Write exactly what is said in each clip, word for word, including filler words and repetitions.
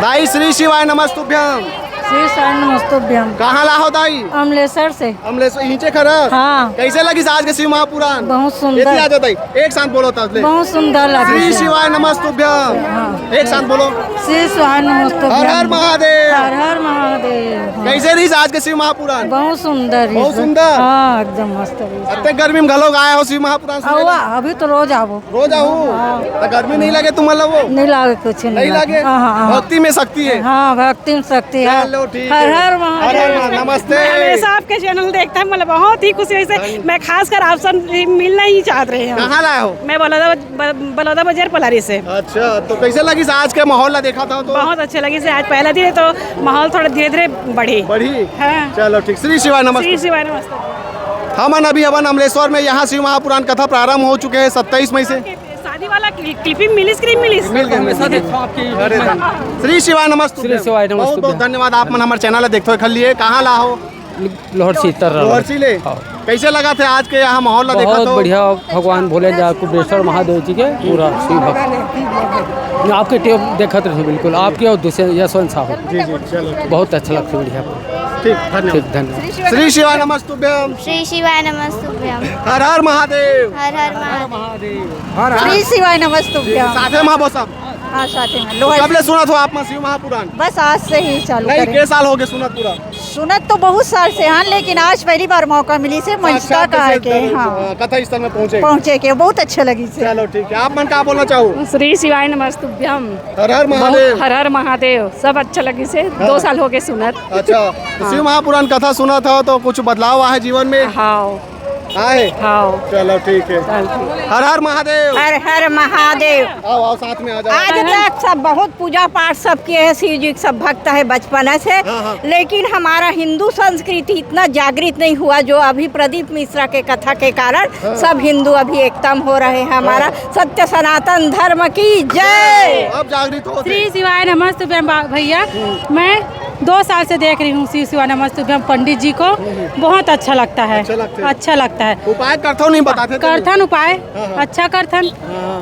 दाई, श्री शिवाय नमस्तुभ्यम। श्री शिवाय नमस्तुभ्यम। कहाँ ला हो दाई? अमलेसर से। अमलेसर, इहिंचे खरस? हाँ। कैसे लगिस आज के शिव महापुराण? बहुत सुंदर। एती आ जाओ दाई, एक साथ बोलो तब ले। बहुत सुंदर लगिस। श्री शिवाय नमस्तुभ्यम। हाँ। एक साथ बोलो। श्री शिवाय नमस्तुभ्यम। हर हर महादेव। हर हर महादेव। हाँ। कैसे रहिस आज के शिव महापुराण? बहुत सुंदर रहिस। बहुत सुंदर? हाँ, एकदम मस्त रहिस। अतेक गर्मी में घलो आए हो शिव महापुराण सुने ला? अभी तो रोज आबो। रोज आहू? हाँ। त गर्मी नहीं लगे तुमन ला वो? नहीं लागे, कुछ नहीं नहीं लागे। लागे? हाँ, हाँ, हाँ। भक्ति में शक्ति है। हाँ, भक्ति में शक्ति है। चलो, ठीक हर है। हर महादेव। हर हर महादेव। नमस्ते। मैं हमेशा आपके चैनल देखता हूँ, मतलब, बहुत ही खुशी हुई से। धन्य- मैं खासकर आपसे मिलना ही चाहत रहे हूँ। कहाँ लाए हो? मैं बलौदा, ब-, बलौदा बाजार पलारी से। अच्छा, तो कैसे लगिस आज के माहौल ला देखा था तो? बहुत अच्छे लगिस। आज पहला दिन है तो माहौल थोड़ा धीरे-धीरे बढ़ी। बढ़ी? हाँ। चलो, ठीक। श्री शिवाय नमस्ते। श्री शिवाय नमस्ते। हमन अभी हवन अमलेश्वर में, यहाँ शिव महापुराण कथा प्रारंभ हो चुके हैं सत्ताईस मई से। शादी वाला क्लि-, क्लिपिंग मिलिस कि नहीं मिलिस? मिल गए, मिल गए। अरे धन्यवाद। श्री शिवाय नमस्तुभ्यम। श्री शिवाय बहुत बहुत नमस्तुभ्यम। धन्यवाद, आप मन हमर चैनल ला देखथो एखर लिए। कहाँ ला हो? लोहरसी तर लोहरसी ले। हाँ। कैसे लगा थे आज के यहाँ माहौल ला देखा बहुत तो? बढ़िया, भगवान भोले जा, कुबेश्वर महादेव जी के पूरा शिव भक्त। आपके टेप देखत रहे बिल्कुल, आपके और दूसरे यशवंत साहू। जी, जी, चलो। बहुत अच्छा लगता है, बढ़िया। ठीक, धन्यवाद। ठीक, धन्यवाद। श्री शिवाय नमस्तुभ्यम। श्री शिवाय नमस्तुभ्यम। हर हर महादेव। हर हर महादेव। श्री शिवाय नमस्तुभ्यम। साथे मा बसम। हाँ, साथे मा। लोहर कब ले सुनत हो आप मन शिव महापुराण? बस आज से ही चालू नहीं, करे। के साल हो गए सुनत पूरा? सुनत तो बहुत साल से हन, लेकिन आज पहली बार मौका मिलिस हे मंचका का आए के, हाँ। कथा स्थल में पहुँचे? पहुँचे के, बहुत अच्छा लगिस हे। चलो ठीक है, आप मन का बोलना चाहो? श्री शिवाय नमस्तुभ्यम। हर हर महादेव। बहुत हर हर महादेव, सब अच्छा लगिस हे। हाँ। दो साल हो गए सुनत। अच्छा, तो हाँ। शिव महापुराण कथा सुनत हो तो कुछ बदलाव आए जीवन में? हाँ। आए? हाँ। चलो ठीक है। चल ठीक। हर हर महादेव। हर हर महादेव। आओ, आओ, साथ में आ जाओ। आज तक सब बहुत पूजा पाठ सब किए हैं, शिव जी के सब भक्त है बचपन से, हाँ, हाँ। लेकिन हमारा हिंदू संस्कृति इतना जागृत नहीं हुआ जो अभी प्रदीप मिश्रा के कथा के कारण हाँ। सब हिंदू अभी एकता में हो रहे हैं। हमारा हाँ। सत्य सनातन धर्म की जय। अब जागृत हो श्री शिवाय नमस्तुभ्यम बा-, भैया। हम्म। मैं दो साल से देख रही हूँ श्री शिवाय नमस्तुभ्यम पंडित जी को। हम्म। बहुत अच्छा लगता है। अच्छा लगता है। अच्छा लगता है। उपाय करथो नहीं बताते तो। करथन उपाय। हाँ, हाँ। अच्छा करथन।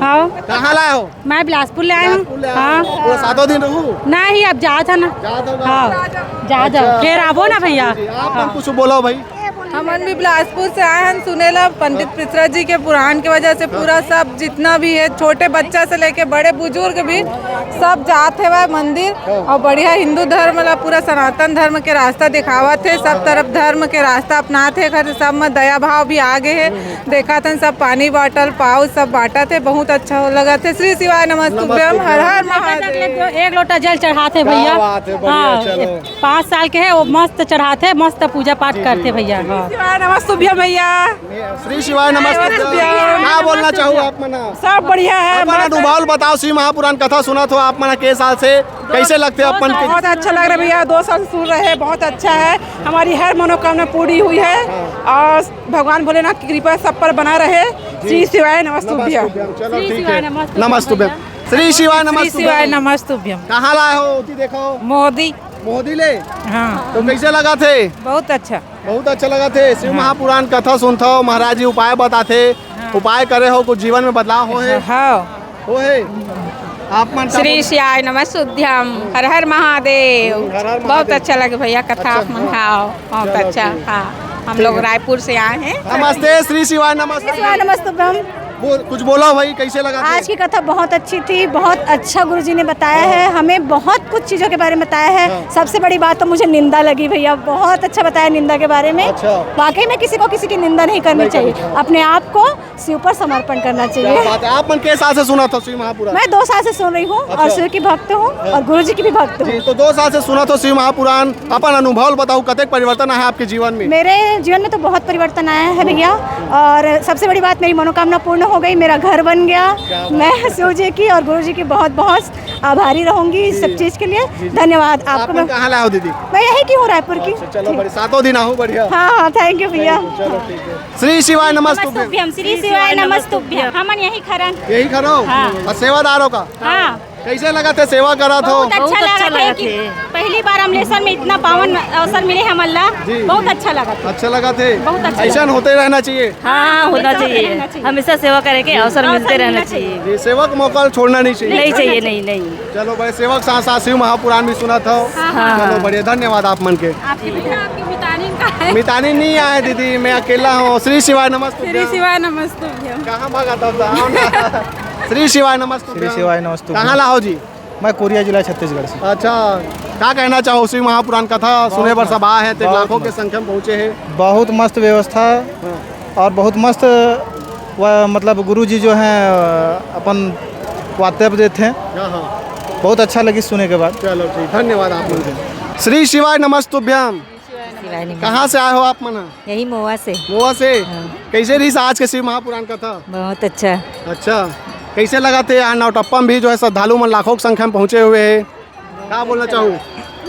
हाँ। हाँ। कहाँ लाए हो? मैं बिलासपुर ले आए हूँ। बिलासपुर ले आए हो? हाँ। पूरा सातों दिन रहू? नहीं, अब जात है ना। जात हो ना? हाँ, जात अच्छा। हो। फिर आबो ना भैया। जी, जी। आप हाँ। कुछ बोलो भाई। हमन भी बिलासपुर से आए हन सुने ला पंडित मिश्रा जी के पुराण के वजह से पूरा सब जितना भी है, छोटे बच्चा से लेके बड़े बुजुर्ग भी सब जात हेवय मंदिर। हाँ। और बढ़िया हिंदू धर्म ला, पूरा सनातन धर्म के रास्ता दिखावत हे, सब तरफ धर्म के रास्ता अपनात हे, घर सब में दया भाव भी आ गए हे। देखत हन सब पानी बॉटल पाउच सब बांटत हे, बहुत अच्छा लगत हे। श्री शिवाय नमस्तुभ्यम, नमस्तुभ्यम। हर हर महादेव। एक लोटा जल चढ़ाते क्या भैया। बात है, बढ़िया, हाँ, चलो। पाँच साल के है, वो मस्त चढ़ाते, मस्त पूजा पाठ जी, करते जी। भैया। हाँ। शिवाय नमस्तुभ्यम भैया। श्री शिवाय नमस्तुभ्यम। नमस्तुभ्यम। क्या बोलना चाहो आप मन? सब बढ़िया है, अपन मस्त। अनुभव बताओ, शिव महापुराण कथा सुनत हो आप मन के साल से, कैसे लगते हैं अपन के? बहुत अच्छा लग रहा है भैया, दो साल सुन रहे हैं, बहुत अच्छा है। हमारी हर मनोकामना पूरी हुई है और भगवान भोलेनाथ की कृपा सब पर बना रहे। जी। श्री शिवाय नमस्तुभ्यम। नमस्तुभ्यम। चलो श्री ठीक शिवाय है। नमस्तुभ्यम नमस्तुभ्यम। भैया। श्री शिवाय श्री नमस्तुभ्यम। शिवाय नमस्तुभ्यम। कहाँ लाए हो? ओती देखो। मोदी। मोदी ले? हाँ। तो कैसे लगा थे? बहुत अच्छा। बहुत अच्छा लगा थे। शिव हाँ। महापुराण कथा सुनथो, महाराज जी उपाय बताथे, हाँ। उपाय करे हो, कुछ जीवन में बदलाव हो है? हाँ। हो है? आप मन का श्री बोल- शिवाय नमस्तुभ्यम, हर हर महादेव। हर हर महादेव। बहुत अच्छा लगे भैया कथा अच्छा, आप मन हाँ। हाँ, बहुत चलो, अच्छा, ठीक। हाँ। हम ठीक लोग है। रायपुर से आए हैं। नमस्ते, श्री शिवाय नमस्ते। श्री शिवाय नमस्तुभ्यम। बोल, कुछ बोलो भाई, कैसे लगा आज थे? की कथा बहुत अच्छी थी, बहुत अच्छा गुरुजी ने बताया हाँ। है, हमें बहुत कुछ चीज़ों के बारे में बताया है। हाँ। सबसे बड़ी बात तो मुझे निंदा लगी भैया, बहुत अच्छा बताया निंदा के बारे में। अच्छा। वाकई में किसी को किसी की निंदा नहीं करनी नहीं चाहिए, करनी चाहिए। अपने आप को शिव पर समर्पण करना चाहिए। क्या बात है। आप मन के साल से सुनत हो शिव महापुराण? मैं दो साल से सुन रही हूँ अच्छा। और शिव की भक्त हूँ हाँ। और गुरुजी की भी भक्त हूँ। जी, तो दो साल से सुनत हो शिव महापुराण, अपन अनुभव बताओ, कतेक परिवर्तन आया आपके जीवन में? मेरे जीवन में तो बहुत परिवर्तन आया है भैया, और सबसे बड़ी बात, मेरी मनोकामना पूर्ण हो गई, मेरा घर बन गया। क्या बात मैं है। शिव जी की और गुरु जी की बहुत बहुत आभारी रहूंगी इस जी। सब चीज के लिए। जी, जी। धन्यवाद आपको। आप मैं कहाँ लाए हो दीदी? मैं यहीं की हूँ, रायपुर की। अच्छा, चलो, ठीक। बड़ी सातों दिन आहू, बढ़िया। हाँ, हाँ, thank you भैया। Thank you, चलो, ठीक है। श्री शिवाय नमस्तुभ्यम। नमस्तुभ्यम, श्री शिवाय नमस्तुभ्यम। हमन यहीं खरन। यहीं खरो? हाँ। और सेवादारों का? हाँ। कैसे लगत हे सेवा करत हो? बहुत अच्छा बहुत अच्छा लगत हे लगत कि हे। पहली बार अमलेश्वर में इतना पावन अवसर मिले हमन ला। जी। बहुत अच्छा लगत हे। अच्छा लगत हे। बहुत अच्छा ऐसन लगत हे। होते रहना चाहिए। हाँ, हाँ, होना ऐसा होते चाहिए। रहना चाहिए। हमेशा सेवा करे के अवसर अवसर मिलते रहना मिलना चाहिए। चाहिए। ये सेवा के मौका छोड़ना नहीं चाहिए। नहीं चाहिए, नहीं, नहीं। चलो भाई, सेवा के साथ साथ शिव महापुराण भी सुनत हो। हाँ, हाँ। चलो हाँ। बढ़िया, धन्यवाद आप मन के। आपकी मितानी का है। मितानी नहीं आए दीदी, मैं अकेला हूँ। श्री शिवाय नमस्तुभ्यं। श्री शिवाय नमस्तुभ्यं। कहाँ भागा था, बताओ ना। श्री शिवाय नमस्तुभ्यं। श्री शिवाय नमस्तुभ्यं। कहाँ ला हो जी? मैं कोरिया जिला, छत्तीसगढ़ से। अच्छा, का कहना चाहो? शिव महापुराण कथा सुने बर सब आए हैं, ते बहुत लाखों के मस्त। संख्या में पहुँचे हैं। बहुत मस्त व्यवस्था है हाँ। और बहुत मस्त वह, मतलब, गुरु जी जो हैं, अपन वार्ता देते हैं। हाँ, हाँ। बहुत अच्छा लगी सुने के बाद। चलो ठीक, धन्यवाद आप लोगों को। श्री शिवाय नमस्तुभ्यं। शिवाय नमः। कहाँ से आए हो आप मन? यही महुआ से। महुआ से? हाँ। कैसे रही आज के शिव महापुराण कथा? बहुत अच्छा। अच्छा, कैसे लगत हे यहाँ नौटप्पा में भी जो है श्रद्धालु मन लाखों की संख्या में पहुँचे हुए हैं, का बोलना चाहू?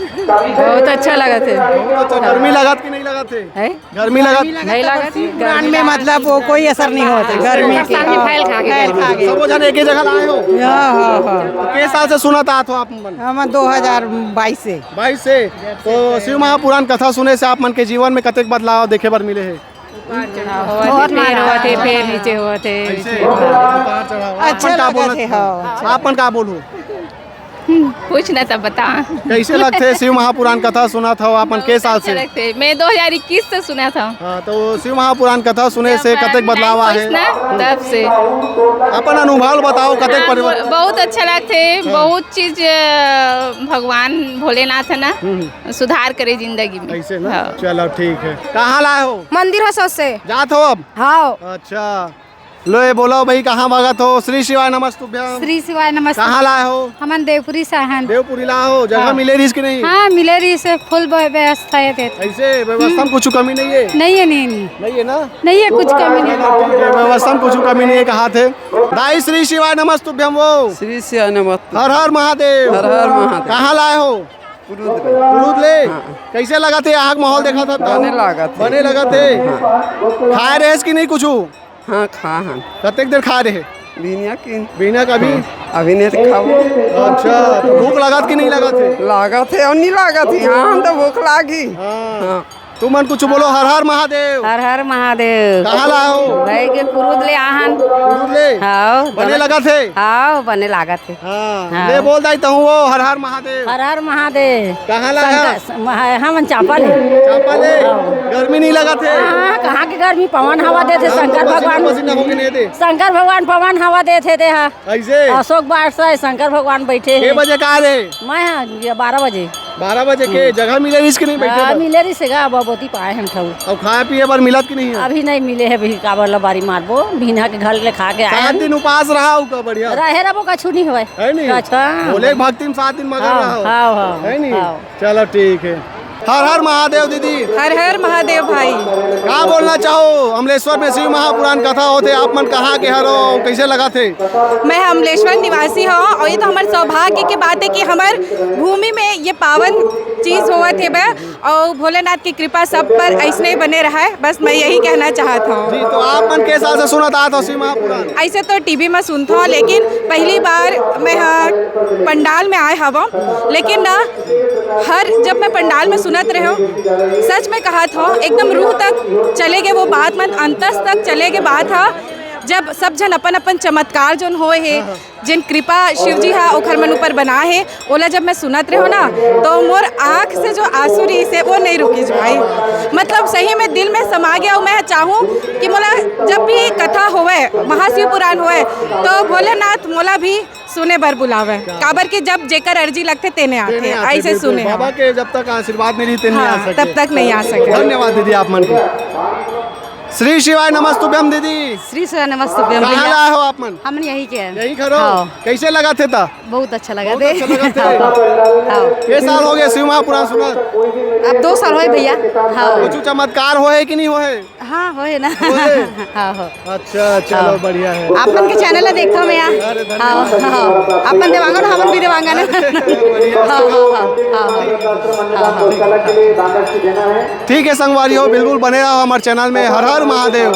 बहुत अच्छा लगत हे। बहुत अच्छा। गर्मी लगत कि नहीं लगत हे? है? गर्मी लगत? नहीं लगत हे। पुराण में मतलब वो कोई असर नहीं होता, गर्मी के। फैल खा के। फैल खा के। सबो झन एक ही जगह आए हो? हाँ, हाँ, हाँ। तो के साल से सुनत आत हो आप मन? हम दो हज़ार बाईस से। बाईस से। तो शिव महापुराण कथा सुने से आप मन के जीवन में कतेक बदलाव देखे बर मिले हे? होवत हे, फेर होवत हे, फेर नीचे होवत हे। ऐसे? उतार चढ़ाव। अच्छा अपन का लगत बोलत हे, हो? हाँ। अपन का बोलहू? कुछ ना, तब बता। कैसे लगथे शिव महापुराण कथा सुनत हव अपन के साल से? अच्छा लगथे। मैं दो हज़ार इक्कीस से सुनत हव। हाँ, तो शिव महापुराण कथा सुने से कतेक बदलाव आए हे? ना, तब से। अपन अनुभव बताओ, कतेक हाँ, परिवर्तन? बहुत अच्छा लगथे, हाँ। बहुत चीज, अ, भगवान भोलेनाथ है ना, हम्म। सुधार करे जिंदगी में। ऐसे ना? हाँ। चलो ठीक है। कहाँ लाए हो? मंदिर हो सो से। जात हो अब? हाँ। अच्छा। लो ये बोलो भाई, कहाँ भागत हो? श्री शिवाय नमस्तुभ्यं। श्री शिवाय नमस्तुभ्यं। कहाँ लाए हो? हमन देवपुरी से आहन। देवपुरी लाए हो? जगह हाँ। मिले रहिस कि नहीं? हाँ, मिले रहिस, full व्य-, व्यवस्था है देत। ऐसे व्यवस्था में हम्म। कुछ कमी नहीं है? नहीं है, नहीं, नहीं। नहीं है ना? नहीं है, कुछ कमी नहीं। ठीक है, व्यवस्था में कुछ कमी नहीं है, कहा थे। दाई श्री शिवाय नमस्तुभ्यं वो। श्री शिवाय नमस्तुभ्यं। हर हर महादेव। हर हर महादेव। कहाँ लाए हो? कुरुद ले। कुरुद ले? हाँ। कैसे लगत हे यहाँ का माहौल देखत हव? बने लागत हे। बने लगत हे। हाँ। खाए रहेस कि नहीं कुछ? हाँ, खा हन। कतेक देर खाए रहे? बिहनिया के। बिहनिया का भी? हाँ, अभी नहीं तो खाबो। अच्छा, तो भूख लागत कि नहीं लागत हे? लागत हे और नहीं लागत हे। हाँ, हम तो भूख लागी। हाँ। हाँ। तुमन कुछ बोलो, हर हर महादेव। हर हर महादेव। कहाँ ला हो? भाई के कुरुद ले आहन। कुरुद ले? हाँ, बने दोनों। लगत हे? हाँ, बने लागत हे। हाँ, हाँ। ले बोल दाई तहूँ वो, हर हर महादेव। हर हर महादेव। कहाँ ला शंकर, है? स-, महा-, हमन चांपा ले। चांपा ले? हाँ। गर्मी नहीं लगत हे? हाँ, कहाँ के गर्मी, पवन हवा देथे हाँ, शंकर तो पसीना भगवान। पसीना होके नहीं दे। शंकर भगवान पवन हवा देथे ते हा। ऐसे? अशोक बारसा हे, शंकर भगवान बैठे के हे। बजे का रे? मैं हाँ, ये बारह बजे। बारह बजे के हम्म। जगह मिले रहिस कि नहीं बैठे हाँ, बर? मिले रहिस हे गा, अब बोती पाए हम ठऊ। अब खाए पिए बर मिलत कि नहीं है? अभी नहीं मिले हे, अभी काबर ला बारी मारबो, बिहनिया के घर ले खा के आए सात हन। दिन उपास रहा हो का बढ़िया? रहे रहो, कछु नहीं होय। है नहीं? अच्छा। भोले भक्ति में सात दिन मगन हाँ, रहा हो। हाँ, हाँ, है नहीं? हाँ। चलो ठीक है। हर हर महादेव दीदी। हर हर महादेव भाई। का बोलना चाहो? अमलेश्वर में शिव महापुराण कथा होथे, आप मन कहाँ के हरो, कैसे लगथे? मैं अमलेश्वर निवासी हूँ और ये तो हमार सौभाग्य के बात है कि हमार भूमि में ये पावन चीज होवत हे बे, और भोलेनाथ की कृपा सब पर ऐसने बने रहे, बस मैं यही कहना चाहत हूँ। जी, तो आप मन के हिसाब से सुनत आत हो शिव महापुराण? ऐसे तो टीवी में सुनत हूँ, लेकिन पहली बार मैं ह पंडाल में आए हवं, लेकिन ना हर जब मैं पंडाल में सुनत रहे हूँ, सच में कहत हूँ, एकदम रूह तक चले गए वो बात, मन अंतस तक चले गए बात ह। जब सब झन अपन अपन चमत्कार जोन होए हे, हाँ, हाँ। जेन कृपा शिव जी हा ओखर मन ऊपर बना हे, ओला जब मैं सुनत रहे हूँ ना, तो मोर आँख से जो आंसू रहिस हे, वो नहीं रुकिस भाई। मतलब सही में दिल में समा गया हूँ। मैं चाहूँ कि मोला जब भी कथा होवे, महाशिव पुराण होवे, तो भोलेनाथ मोला भी सुने बर बुलावे। क्या? काबर कि जब जेकर अर्जी लगथे, तेने तेने आथे, आथे, ऐसे बिल्कुल। सुने बाबा हवं। के जब तक आशीर्वाद नहीं रही, तेने हाँ, आ सके। तब तक नहीं आ सके। धन्यवाद दीदी, आप मन के। श्री शिवाय नमस्तुभ्यम दीदी। श्री शिवाय नमस्तुभ्यम कहाँ भैया। ला हो आप मन? हमन यही के हैं। यही खरो? हाँ। कैसे लगथे ता? बहुत अच्छा लगा बहुत थे। अच्छा लगा थे। हाँ, हाँ। के साल हो गए शिव महापुराण सुनत? अब दो साल होए भैया। हाँ। कुछ चमत्कार होए कि नहीं होए? हाँ, होए ना। होए? हाँ, हो। अच्छा, चलो, हाँ। बढ़िया है। आप मन के चैनल ला देखथव मैं यहाँ। अरे, धन्यवाद। हाँ, हाँ। आप मन देवांगन, हमन भी देवांगन। अरे, बढ़िया। हाँ, हाँ, हाँ, हाँ, हाँ। हाँ, हाँ। ठीक है संगवारी हो, बिल्कुल बने रहो हमारे चैनल में। हर हर महादेव।